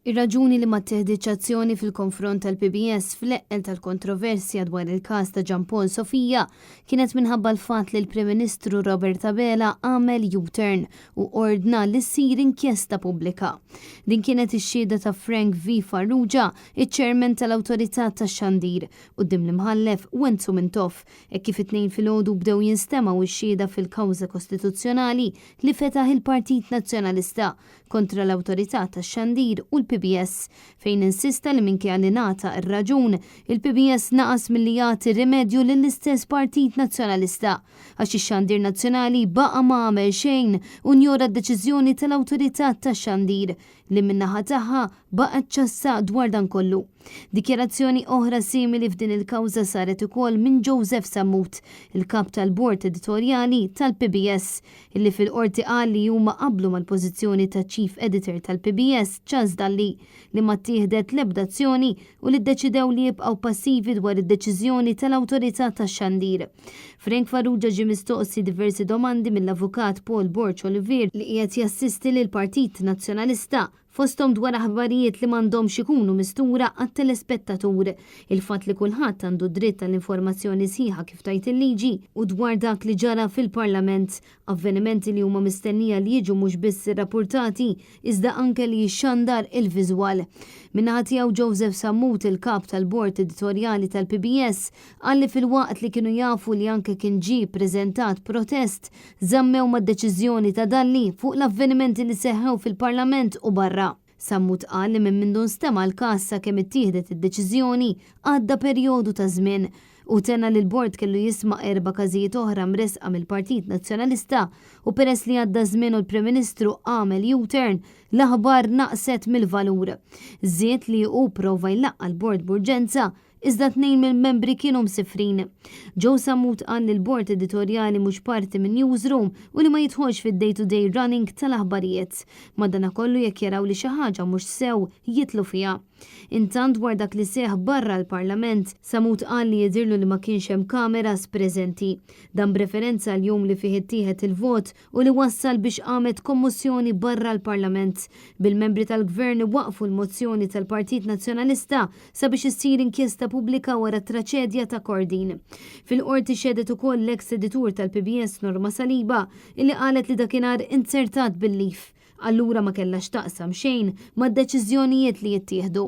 Ir-raġuni li ma ttieħditx azzjoni fil-konfront tal-PBS fl-eqqel tal-kontroversja dwar il-każ ta' Jean Paul Sofia kienet minħabba l-fatt li l-Prim Ministru Robert Abela għamel U-turn u ordna li ssir inkjesta pubblika. Din kienet ix-xhieda ta' Frank V. Farrugia, iċ-Chairman tal-Awtorità tax-Xandir, quddiem l-Imħallef Wenzu Mintoff, hekk kif it-Tnejn filgħodu bdew jinstemgħu x-xhieda fil-kawża kostituzzjonali li fetaħ il-Partit Nazzjonalista kontra l-Awtorità tax-Xandir u l-PBS, fejn insista li minkejja li ngħata r-raġun, il-PBS naqas milli jagħti rimedju lill-istess Partit Nazzjonalista, għax ix-Xandir Nazzjonali baqa' ma għamel xejn u njora d-deċiżjoni tal-Awtorità tax-Xandir, li min-naħa tagħha baqgħet ċassa dwar dan kollu. Dikjarazzjoni oħra simili f'din il-kawża saret ukoll minn Joseph Sammut, il-Kap tal-Bord Editorjali tal-PBS, illi fil-Qorti qal li huma qablu mal-pożizzjoni taċ-Chief Editor tal-PBS, Charles Dalli, li ma ttieħdet l-ebda azzjoni u li ddeċidew li jibqgħu passivi dwar id-deċiżjoni tal-Awtorità tax-Xandir. Frank Farrugia ġie mistoqsi diversi domandi mill-Avukat Paul Borg Olivier li qiegħed jassisti lill-Partit Nazzjonalista fosthom dwar aħbarijiet li m'għandhomx ikunu mistura għat-telespettatur, il-fatt li kulħadd għandu dritt għal informazzjoni sħiħa kif tgħid il-liġi u dwar dak li ġara fil-Parlament, avvenimenti li huma mistennija li jiġu mhux biss irrappurtati iżda anke li jixxandar il-viżwal. Min-naħa tiegħu Joseph Sammut, il-Kap tal-Bord Editorjali tal-PBS, qal li filwaqt li kienu jafu li anke kien ġie ppreżentat protest, żammew mad-deċiżjoni ta' Dalli fuq l-avvenimenti li seħħew fil-Parlament u barra. Sammut qal li minn mindu nstema' l-każ sakemm ittieħdet id-deċiżjoni għadda perjodu ta' żmien. Hu tenna li l-Bord kellu jisma' erba' każijiet oħra mressqa mill-Partit Nazzjonalista u peress li għadda ż-żmien u l-Prim Ministru għamel U-turn, l-aħbar naqset mill-valur. Żied li hu prova jlaqqa' l-Bord b'urġenza Iżda tnejn mill-membri kienu msifrin. Joe Sammut qal li l-bord editorjali mhux parti min-newsroom u li ma jidħolx fid-day-to-day running tal-aħbarijiet. Madanakollu jekk jaraw li xi ħaġa mhux sew, jidħlu fiha. Intant dwar dak li seħħ barra l-Parlament, Sammut qal li jidhirlu li ma kienx hemm kameras preżenti. Dan b'referenza għall-jum li fih ittieħed il-vot u li wassal biex qamet kommossjoni barra l-Parlament, bil-membri tal-Gvern iwaqqfu l-mozzjoni tal-Partit Nazzjonalista sabiex issir inkjesta pubblika wara t-traċedja ta' Kordin. Fil-Qorti xehdet ukoll l-eks editur tal-PBS Norma Saliba illi qalet li dakinhar inzertat bil-leave, allura ma kellha x'taqsam xejn mad-deċiżjonijiet li jittieħdu.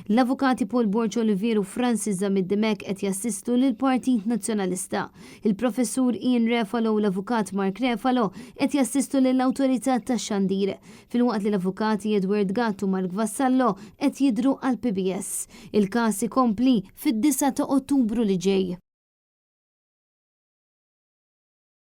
L-Avukati Paul Borg Olivier u Francis Zammit Dimech qed jassistu lill-Partit Nazzjonalista. Il-Professur Ian Refalo u l-Avukat Mark Refalo qed jassistu lill-Awtorità tax-Xandir, filwaqt li l-Avukati Edward Gatt u Mark Vassallo qed jidhru għall-PBS. Il-każ ikompli fid-disgħa ta' Ottubru li ġej.